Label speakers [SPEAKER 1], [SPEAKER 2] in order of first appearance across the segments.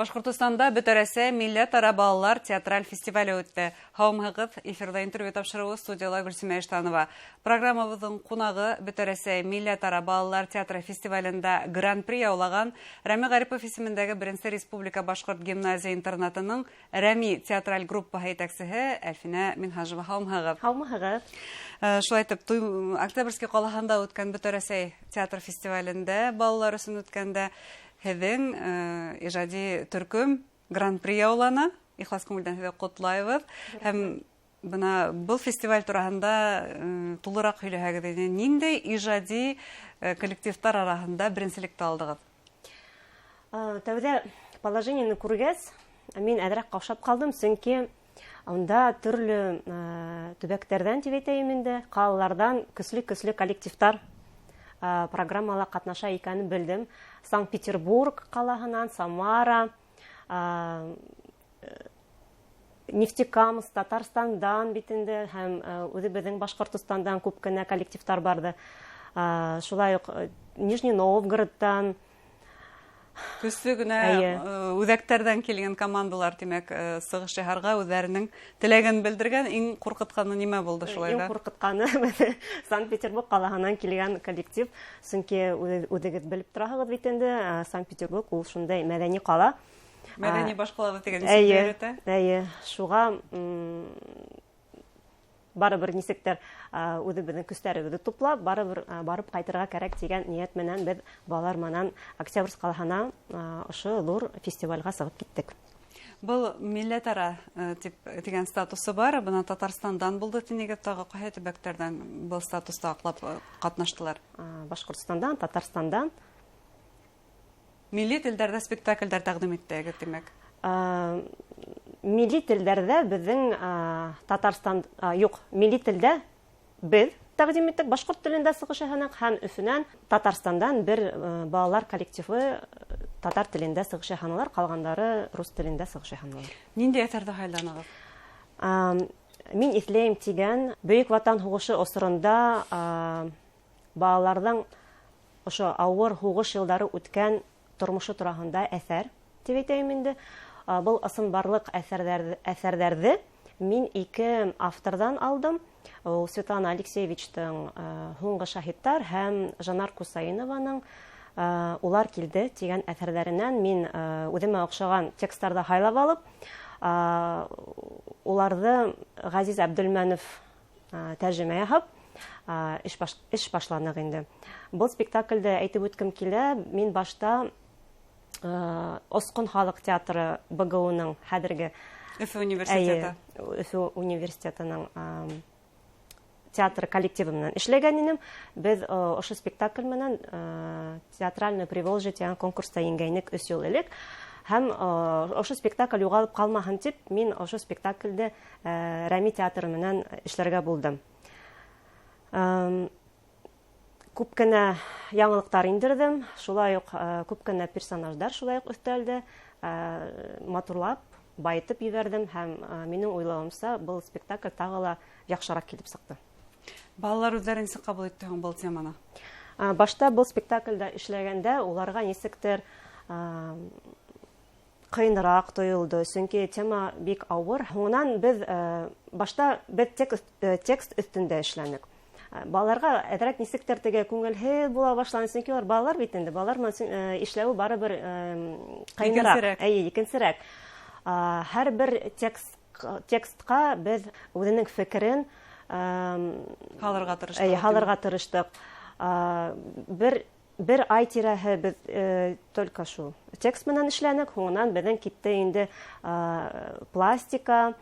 [SPEAKER 1] Башҡортостанда Бөтә Рәсәй милләт-ара балалар театраль фестивале үтте. Һаумыһығыҙ, эфирҙа интервью тапшырыуы, студияла Гөлсимә Иштанова. Программабыҙҙың ҡунағы Бөтә Рәсәй милләт-ара балалар театры фестивалендә гран-при яулаған Рәми Ғарипов исемендәге беренсе республика башҡорт гимназия интернатының Рәми театраль группаһы етәксеһе Әлфинә Минһажева. Һаумыһығыҙ.
[SPEAKER 2] Һаумыһығыҙ.
[SPEAKER 1] Шулай итеп, Октябрьский ҡалаһында үткән Бөтә Рәсәй театр фестивалендә балалар өсөн үткәндә һеҙҙең ижади төркөм гран-при яуланы. Ихлас күңелдән һеҙҙе ҡотлайбыҙ. Һәм бына был фестиваль тураһында тулыраҡ һөйләһәгеҙ ине. Ниндәй ижади коллективтар араһында беренселекте алдығыҙ?
[SPEAKER 2] Тәүҙә положениены күргәс, мин әҙерәк ҡаушап ҡалдым, сөнки унда төрлө төбәктәрҙән тип әйтәйем инде, ҡалаларҙан көслө-көслө коллективтар программала ҡатнаша икәнен белдем. Санкт-Петербург ҡалаһынан, Самара, Нефтекамск, Татарстандан бит инде, һәм үҙебеҙҙең Башҡортостандан күп кенә коллективтар барҙы. Шулай уҡ Нижний Новгородтан.
[SPEAKER 1] Көслө генә үҙәктәрҙән килгән командалар, тимәк, сығыш яһарға үҙҙәренең теләген белдергән. Иң ҡурҡытҡаны нимә булды шулай да?
[SPEAKER 2] Иң ҡурҡытҡаны Санкт-Петербург ҡалаһынан килгән коллектив, сөнки үҙегеҙ белеп тораһығыҙ бит инде, Санкт-Петербург ул шундай мәҙәни ҡала.
[SPEAKER 1] Мәҙәни баш ҡалабыҙ тигән исемде йөрөтә.
[SPEAKER 2] Эйе, шуға барыбер нисектер үҙебеҙҙең көстәребеҙҙе туплап, барыбер барып ҡайтырға кәрәк тигән ниәт менән беҙ балалар менән Октябрьск ҡалаһына ошо ҙур фестивальгә сығып киттек.
[SPEAKER 1] Был милләт-ара тип тигән статусы бар, бына Татарстандан булды тинегеҙ, тағы ҡайһы төбәктәрҙән был статусты аҡлап ҡатнаштылар?
[SPEAKER 2] Башҡортостандан, Татарстандан.
[SPEAKER 1] Милли телдәрҙә спектаклдәр тәҡдим иттегеҙ, тимәк?
[SPEAKER 2] Милли телдәрҙә беҙҙең, Татарстан, юҡ, милли телдә беҙ тәҡдим иттек, башҡорт телендә сығыш яһаныҡ һәм Өфөнән, Татарстандан бер балалар коллективы татар телендә сығыш яһанылар, ҡалғандары рус телендә сығыш яһанылар.
[SPEAKER 1] Ниндәй әҫәрҙе һайланығыҙ?
[SPEAKER 2] Мин иҫләйем тигән Бөйөк Ватан һуғышы осоронда, балаларҙың ошо ауыр һуғыш йылдары үткән тормошо тураһында әҫәр тип әйтәйем инде. Был ысынбарлыҡ әҫәрҙәрҙе мин ике авторҙан алдым. Ул Светлана Алексеевичтың Һуңғы шаһиттар һәм Жанар Кусаинованың Улар килде тигән әҫәрҙәренән мин үҙемә оҡшаған текстарҙы һайлап алып, уларҙы Ғәзиз Әбделмәнов тәржемә яһап, эш башланыҡ инде. Был спектаклде әйтеп үткем килә, мин башта Осҡон халыҡ театры Б Г У-ның хәҙерге
[SPEAKER 1] Өфө университеты.
[SPEAKER 2] Эйе, Өфө университетының театр коллективы менән эшләгән инем. Беҙ ошо спектакль менән театральный Приволжье тигән конкурста еңгәйнек өс йыл элек. Һәм ошо спектакль юғалып ҡалмаһын тип, мин ошо спектаклде Рәми театры менән эшләргә булдым. Күп кенә яңылыҡтар индерҙем, шулай уҡ күп кенә персонаждар шулай уҡ өҫтәлде, матурлап, байытып ебәрҙем һәм минең уйлауымса, был спектакль тағы ла яҡшыраҡ килеп сыҡты.
[SPEAKER 1] Балалар үҙҙәре нисек ҡабул итте һуң был теманы?
[SPEAKER 2] Башта был спектаклдә эшләгәндә уларға нисектер ҡыйыныраҡ тойолдо, сөнки тема бик ауыр. Һуңынан башта беҙ текст өҫтөндә эшләнек. Балаларға әҙерәк нисектер теге күңелһеҙ була башланы, сөнки улар балалар бит инде, балалар менән эшләүе барыбер ҡыйыныраҡ.
[SPEAKER 1] Икенсерәк.
[SPEAKER 2] Эйе, икенсерәк. Һәр бер текстҡа беҙ үҙенең фекерен
[SPEAKER 1] һалырға тырыштыҡ.
[SPEAKER 2] Эйе, һалырға тырыштыҡ. Бер ай тирәһе беҙ только шул текст менән эшләнек, һуңынан беҙҙең китте инде пластика,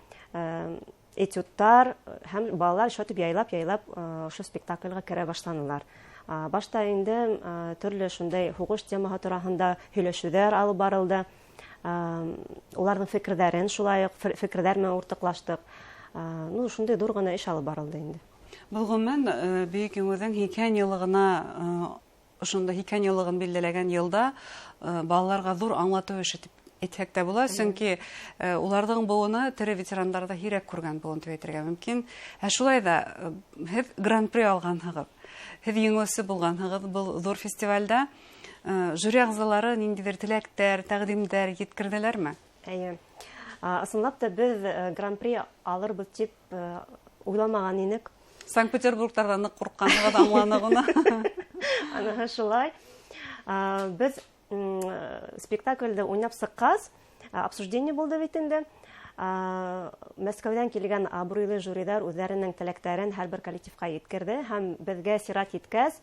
[SPEAKER 2] этюдтар һәм балалар шулай итеп яйлап-яйлап ошо спектакльгә керә башланылар. Башта инде төрлө шундай һуғыш темаһы тураһында һөйләшеүҙәр алып барылды. Уларҙың фекерҙәрен шулай уҡ фекерҙәр менән уртаҡлаштыҡ. Шундай ҙур ғына эш алып барылды инде.
[SPEAKER 1] Был ғөмүмән Бөйөк Еңеүҙең һикһән йыллығына ошонда һикһән йыллығын билдәләгән йылда балаларға ҙур аңлатыу эше тип әйтһәк тә була, сөнки уларҙың быуыны тере ветерандарҙы һирәк күргән быуын тип әйтергә мөмкин. Ә шулай да һеҙ гран-при алғанһығыҙ, һеҙ еңеүсе булғанһығыҙ был ҙур фестивалдә. Жюри ағзалары ниндәйҙер теләктәр, тәҡдимдәр еткерҙеләрме?
[SPEAKER 2] Эйе. Ысынлап та беҙ гран-при алырбыҙ тип уйламаған инек.
[SPEAKER 1] Санкт-Петербургтарҙан ныҡ ҡурҡҡанығыҙ аңланыҡ уны.
[SPEAKER 2] Аныһы шулай. Беҙ спектаклде уйнап сыҡҡас, обсуждение булды бит инде. Мәскәүҙән килгән абруйлы жюриҙар үҙҙәренең теләктәрен һәр бер коллективҡа еткерҙе һәм беҙгә сират еткәс,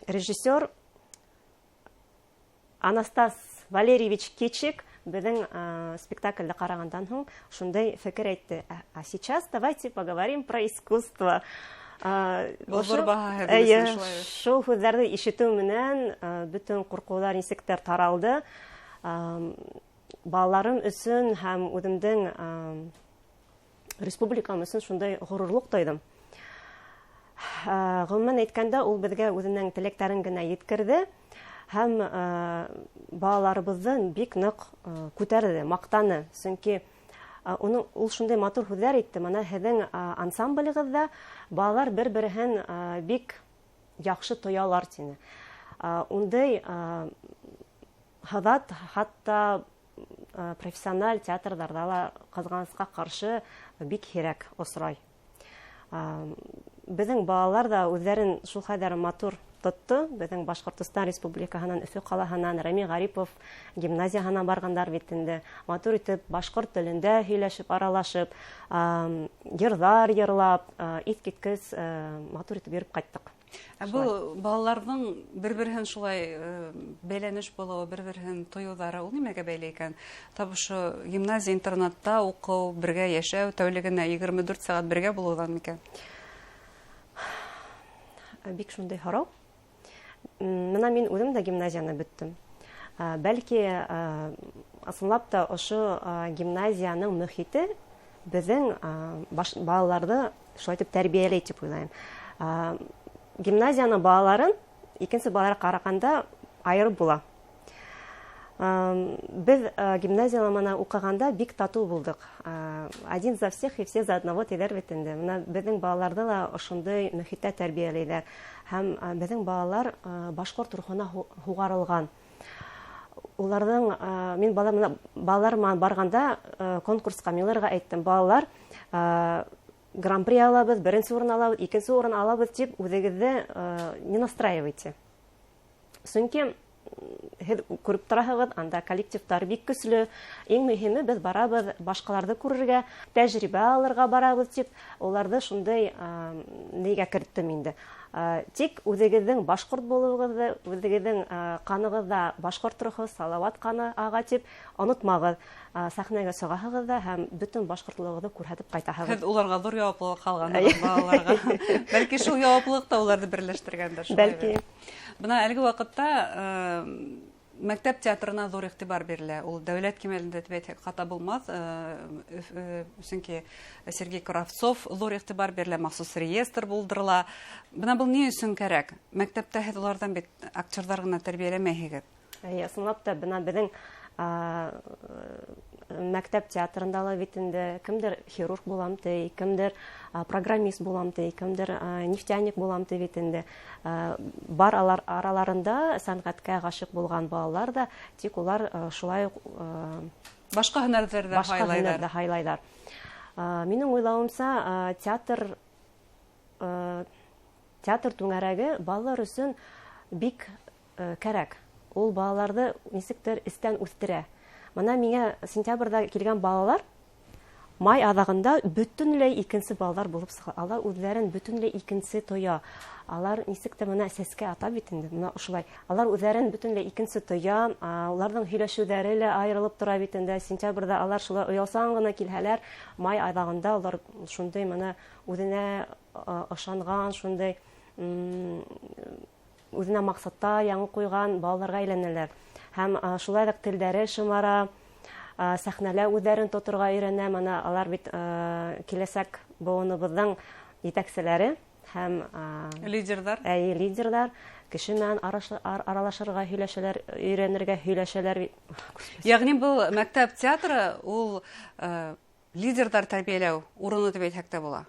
[SPEAKER 2] режиссер Анастас Валерьевич Кичик беҙҙең спектаклде ҡарағандан һуң шундай фекер әйтте: "А сейчас давайте поговорим про искусство". Шул һүҙҙәрҙе ишетеү менән бөтөн ҡурҡыуҙар нисектер таралды. Балаларым өсөн һәм үҙемдең республикам өсөн шундай ғорурлыҡ тойҙом. Ғөмүмән әйткәндә, ул беҙгә үҙенең теләктәрен генә еткерҙе һәм балаларыбыҙҙы бик ныҡ күтәрҙе, маҡтаны. Сөнки уның ул шундай матур һүҙҙәр әйтте: "Мына һеҙҙең ансамблегыҙҙа балалар бер-береһен бик яҡшы тоялар", — тине. Ундай һыҙат хатта профессиональ театрҙарҙа ла, ҡыҙғанысҡа ҡаршы, бик һирәк осрай. Беҙҙең балалар ҙа үҙҙәрен шул хәҙәр матур тотто. Беҙҙең Башҡортостан Республикаһынан, Өфө ҡалаһынан, Рәми Ғарипов гимназияһына барғандар бит инде. Матур итеп башҡорт телендә һөйләшеп, аралашып, йырҙар йырлап, иҫ киткес матур итеп йөрөп ҡайттыҡ.
[SPEAKER 1] Ә был балаларҙың бер-береһен шулай бәйләнеш булыуы, бер-береһен тойоуҙары ул нимәгә бәйле икән? Тап ошо гимназия-интернатта уҡыу, бергә йәшәү, тәүлегенә 24 сәғәт бергә булыуҙан микән?
[SPEAKER 2] Бик шундай һорау. Мына мин үҙем дә гимназияны бөттөм. Бәлки, ысынлап та ошо гимназияның мөхите беҙҙең балаларҙы шулай итеп тәрбиәләй тип уйлайым. Гимназияның балаларын икенсе балаларға ҡарағанда айырып була. Беҙ гимназияла мына уҡығанда бик татыу булдыҡ. Один за всех и все за одного тиҙәр бит инде. Мына беҙҙең балаларҙы ла ошондай мөхиттә тәрбиәләйҙәр. Һәм беҙҙең балалар башҡорт рухына һуғарылған. Уларҙың, мин балалар менән барғанда конкурсҡа мин уларға әйттем: "Балалар, гран-при алабыҙ, беренсе урын алабыҙ, икенсе урын алабыҙ тип үҙегеҙҙе не настраивайте. Сөнки һеҙ күреп тораһығыҙ, анда коллективтар бик көслө. Иң мөһиме, беҙ барабыҙ башҡаларҙы күрергә, тәжрибә алырға барабыҙ", — тип уларҙы шундай нигә керттем инде. Тик үҙегеҙҙең башҡорт булыуығыҙҙы, үҙегеҙҙең ҡанығыҙҙа башҡорт рухы, Салауат ҡаны аға тип онотмағыҙ. Сәхнәгә сығаһығыҙ ҙа һәм бөтөн башҡортлығығыҙҙы күрһәтеп ҡайтаһығыҙ.
[SPEAKER 1] Һеҙ уларға ҙур яуаплылыҡ һалғанһығыҙ, балаларға. Бәлки, шул яуаплылыҡ та уларҙы берләштергәндер.
[SPEAKER 2] Бәлки.
[SPEAKER 1] Бына әлеге ваҡытта мәктәп театрына ҙур иғтибар бирелә. Ул дәүләт кимәлендә тип әйтһәк хата булмаҫ, сөнки Сергей Кравцов ҙур иғтибар бирелә, махсус реестр булдырыла. Бына был ни өсөн кәрәк? Мәктәптә һеҙ уларҙан бит актерҙар ғына тәрбиәләмәйһегеҙ.
[SPEAKER 2] Эйе, ысынлап та, бына беҙҙең мәктәп театрында ла бит инде кемдер хирург булам ти, кемдер программист булам ти, кемдер нефтяник булам ти бит инде. Бар алар араларында сәнғәткә ғашиҡ булған балалар ҙа, тик улар шулай уҡ
[SPEAKER 1] башҡа һөнәрҙәрҙе
[SPEAKER 2] башҡа
[SPEAKER 1] һайлайҙар.
[SPEAKER 2] Һөнәрҙе һайлайҙар. Минең уйлауымса, театр түңәрәге балалар өсөн бик кәрәк. Ул балаларҙы нисектер эстән үҫтерә. Мына миңә сентябрҙә килгән балалар май аҙағында бөтөнләй икенсе балалар булып сыға. Алар үҙҙәрен бөтөнләй икенсе тоя. Алар нисек тә мына сәскә ата бит инде, мына ошолай. Алар үҙҙәрен бөтөнләй икенсе тоя, уларҙың һөйләшеүҙәре лә айырылып тора бит инде. Сентябрҙә алар шулай оялсан ғына килһәләр, май аҙағында улар шундай мына үҙенә ышанған, шундай үҙенә маҡсатта яңы ҡуйған балаларға әйләнәләр. Һәм шулай уҡ телдәре шымара, сәхнәлә үҙҙәрен тоторға өйрәнә. Мына алар бит киләсәк быуыныбыҙҙың етәкселәре һәм
[SPEAKER 1] лидерҙар.
[SPEAKER 2] Эйе, лидерҙар. Кеше менән аралашырға һөйләшәләр, өйрәнергә һөйләшәләр.
[SPEAKER 1] Йәғни был мәктәп театры ул лидерҙар тәрбиәләү урыны тип әйтһәк тә була.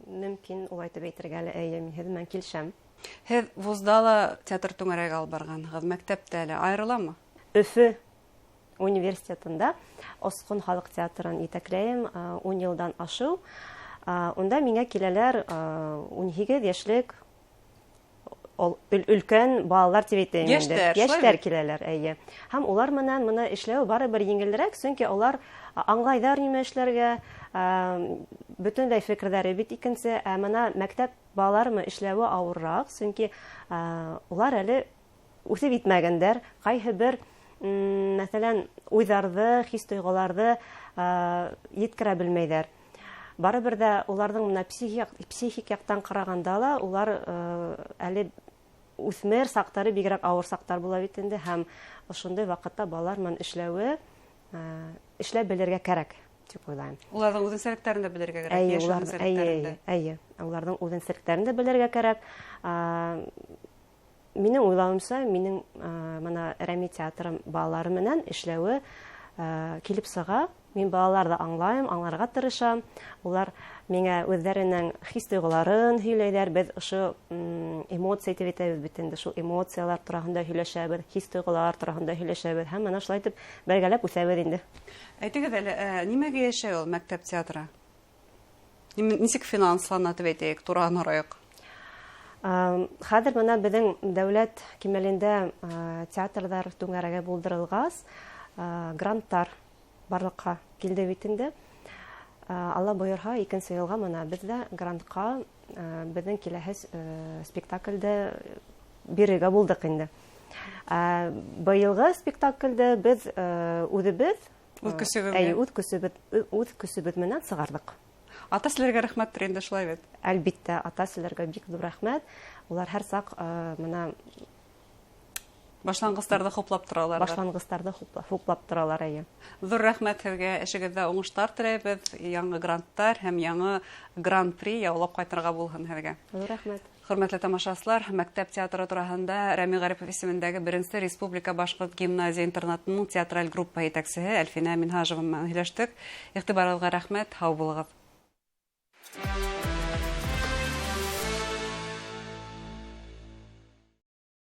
[SPEAKER 2] Мөмкин улай тип әйтергә лә, эйе, мин һеҙ менән килешәм.
[SPEAKER 1] Һеҙ вузда ла театр түңәрәге алып барғанһығыҙ, мәктәптә лә айырыламы?
[SPEAKER 2] Өфө университетында Осҡон халыҡ театрын етәкләйем 10 йылдан ашыу. Унда миңә киләләр 18 йәшлек өлкән балалар тип әйтәйем инде. Йәштәр киләләр, әйе. Һәм улар менән мына эшләү барыбер еңелерәк, сөнки улар аңлайҙар нимә эшләргә, бөтөнләй фекерҙәре бит икенсе. Ә мына мәктәп балаларымы эшләүе ауырыраҡ, сөнки улар әле үҫеп етмәгәндәр, ҡайһы бер, мәҫәлән, уйҙарҙы, хис-тойғоларҙы еткерә белмәйҙәр. Барыбер ҙә уларҙың мына психик яҡтан ҡарағанда ла улар әле үҫмер саҡтары бигерәк ауыр саҡтар була бит инде, һәм ошондай ваҡытта балалар менән эшләүе эшләп белергә кәрәк тип уйлайым.
[SPEAKER 1] Уларҙың үҙенсәлектәрен дә белергә кәрәк, йәш үҙенсәлектәрен дә.
[SPEAKER 2] Эйе, уларҙың үҙенсәлектәрен дә белергә кәрәк. Минең уйлауымса, минең мына Рәми театрым балалары менән эшләүе килеп сыға. Мин балаларҙы аңлайым, аңларға тырышам. Улар миңә үҙҙәренең хис-тойғоларын һөйләйҙәр. Беҙ ошо эмоция тип әйтәбеҙ бит инде, шул эмоциялар тураһында һөйләшәбеҙ, хис-тойғолар тураһында һөйләшәбеҙ һәм мына шулай итеп бергәләп үҫәбеҙ инде.
[SPEAKER 1] Әйтегеҙ әле, нимәгә йәшәй ул мәктәп театры? Нисек финанслана тип әйтәйек, тураһын һорайыҡ.
[SPEAKER 2] Хәҙер мына беҙҙең дәүләт кимәлендә театрҙар түңәрәге булдырылғас, гранттар барлыҡҡа килде бит инде. Алла бойорһа, икенсе йылға мына беҙ ҙә грантҡа беҙҙең киләһе спектаклде бирергә булдыҡ инде. Быйылғы спектаклде беҙ үҙебеҙ,
[SPEAKER 1] Үҙ көсөбөҙ
[SPEAKER 2] әйе,
[SPEAKER 1] менән.
[SPEAKER 2] үҙ көсөбөҙ менән сығарҙыҡ.
[SPEAKER 1] Ата-әсәләргә рәхмәттер инде, шулай бит?
[SPEAKER 2] Әлбиттә, ата-әсәләргә бик ҙур рәхмәт. Улар һәр саҡ мына
[SPEAKER 1] башланғыстарҙы хуплап торалар.
[SPEAKER 2] Башланғыстарҙы хуплап торалар, әйе.
[SPEAKER 1] Ҙур рәхмәт һеҙгә, эшегеҙҙә уңыштар теләйбеҙ, яңы гранттар һәм яңы гран-при яулап ҡайтырға булһын һеҙгә.
[SPEAKER 2] Ҙур рәхмәт.
[SPEAKER 1] Хөрмәтле тамашасылар, мәктәп театры тураһында Рәми Ғарипов исемендәге беренсе республика башҡорт гимназия интернатының театраль группа етәксеһе Әлфинә Минһажева менән һөйләштек. Иғтибарығыҙға рәхмәт, һау булығыҙ.